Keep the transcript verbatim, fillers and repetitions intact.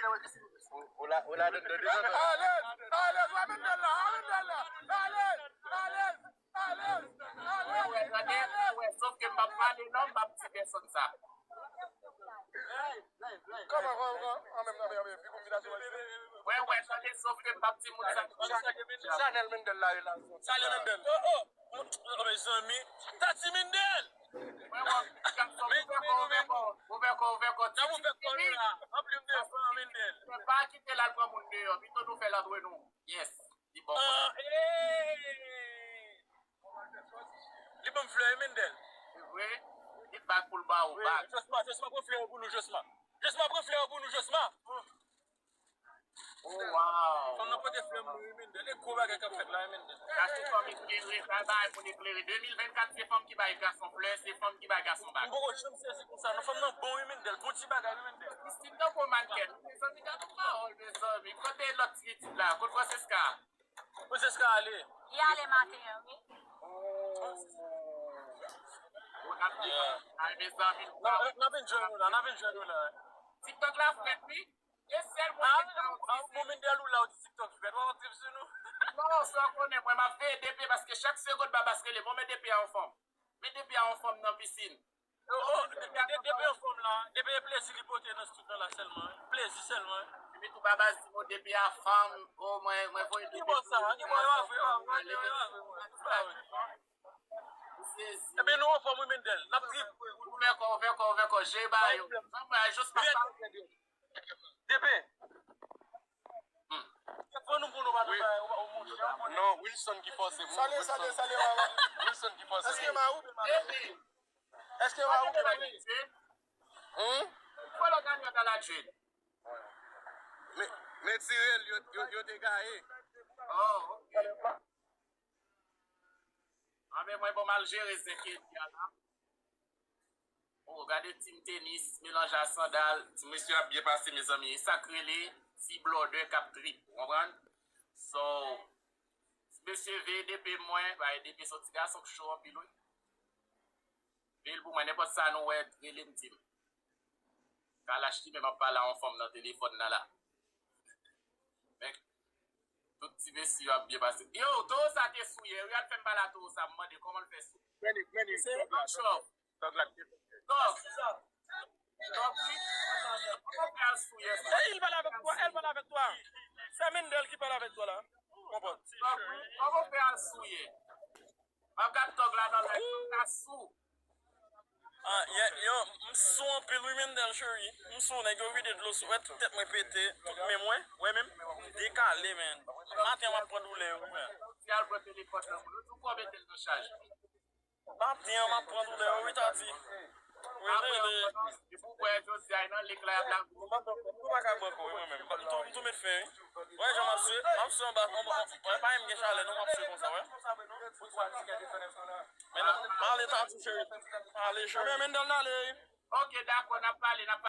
Ou la, ou la, de, de, de, de. Alèz, alèz, wè Mendel la, wè Mendel la. Alèz, alèz, alèz, alèz, alèz. Wè, wè, sòf ke m p ap pale non, m p ap di pèsonn sa. Kòman, kòman, kòman? An menm, an menm, an menm, fi konbinasyon. Wè, wè, tande, sòf ke m p ap di moun sa. Chanèl Mendel la, relasyon. Salye Mendel. Oh, oh. Oh, mezanmi. Tati Mendel. Mwen, mwen, gason, ouvè kò, ouvè kò, ouvè kò, ouvè kò. N ap ouvè kò nou la. Anpil de fwa, Mendel. Pa kite l al pran moun deyò. Pito nou fè l antre nou. Yes. Li bon. Ah, eh. Li ban m flè, wi, Mendel. Se vre? Li bag pou l ba ou, bag. Josma, Josma, pran flè yo pou nou, Josma. Josma, pran flè yo pou nou, Josma. Oh, wow. Fanm nan pote flè m, wi, Mendel. E gwo bagay k ap fèt la, wi, Mendel. Sa se fanm eklere, sa bay moun eklere. De mil vennkat, se fanm ki bay gason flè, se fanm ki bay gason bag. M poko janm sezi konsa, non. Fanm nan bon, wi, Mendel. Bon ti bagay, wi, Mendel. Mistik tankou mannkèn. Mezanmi, gade yon pawòl, mezanmi. Kote lòt ti pitit la? Kote Francesca? Francesca ale. Li ale maten an, wi. Oh. Ay, mezanmi. N ap, n ap enjoy nou la, n ap enjoy nou la. TikTok la frèt, wi. E sèl mwen ki pa yon ti bon Mendel ou la ou di TikTok frèt. Ou ap trip sou nou. Non, sa w konnen, mwen, m ap veye D P paske chak segonn Babas rele, mwen, men D P a yon fanm. Men D P a yon fanm nan pisin. Oh, oh, de, de, de, depi yon fanm la, depi e plezi li pote nan stil nan la sèlman, plezi sèlman. Epi tou Babas di mwen D P a fanm, oh, mwen, mwen voye D P. Ki bò sa? Ki bò yo avè, yo avè, yo avè, yo avè. Ou sezi. Ebyen, nou anfòm, wi, Mendel. N ap trip. Ouvè kò, ouvè kò, ouvè kò. Jere ba yo. Anmwey, jis pa sa. D P. Hmm. Fò nou pou nou pa nou bay, ou pa, ou monte, ou monte. Non, Wilson ki fòse. Salye, salye, salye, mama. Wilson ki fòse. Èske ma ou? Epi, Èske w a ouvri bagay? Hmm? Fò lòt anyon ta la jwe. Men, men tire l, yo, yo, yo te gaye. Oh, ok. Anben, mwen, bon, m al jere zen Kelly a la. Oh, gade Team Tenis, melanj a sandal. Ti mesye ap byen pase, mezanmi. E sa k rele ti blòdè k ap trip, ou konprann? So, ti mesye veye D P mwen, bay D P se yon ti gason k cho anpil, wi. Pil pou mwen, nenpòt sa nou wè, rele m, di m. Kalash li menm ap pale a yon fanm nan telefòn nan la. Men, tout ti mesye yo ap byen pase. Yo, towo sa te sou yè, wi, al fè m pale a towo sa, m mande kòman l fè sou. Granny, Granny, se yon chòf. Tòg la. Tòg. Tòg, wi. Kòman fè al sou yè sa? Et il parle avec toi, elle parle avec toi. C'est Mendel qui parle avec toi là. Mon pote. Tòg, wi. Kòman fè al sou yè? M ap gad tòg la nan live, tòg la sou. Ah, yeah, yo, m sou anpil wi, Mendel cheri. M sou, nèg yo vide dlo sou mwen, tout tèt mwen pete, tout men mwen, wè menm, m dekale, man. Maten an m ap pran doulè yo, wi, man. Di al pran telefòn nan, yo tou kò mete l nan chaj. Maten an m ap pran doulè yo, wi, Tati. Wi, wi, wi. Depi w wè jodi a, nan lik la, y ap la. Mwen pa ka bwè ankò, wi, mwen menm. M tou, m tou met fen, wi. Wè jan m ap swe, m ap swe anba, anba, anba, pa menm gen chalè, non, m ap swe konsa, wè. Men non, m ale Tati cheri. Ale cheri. Men, men, n ale. Ok, dakò, n ap pale, n ap pale.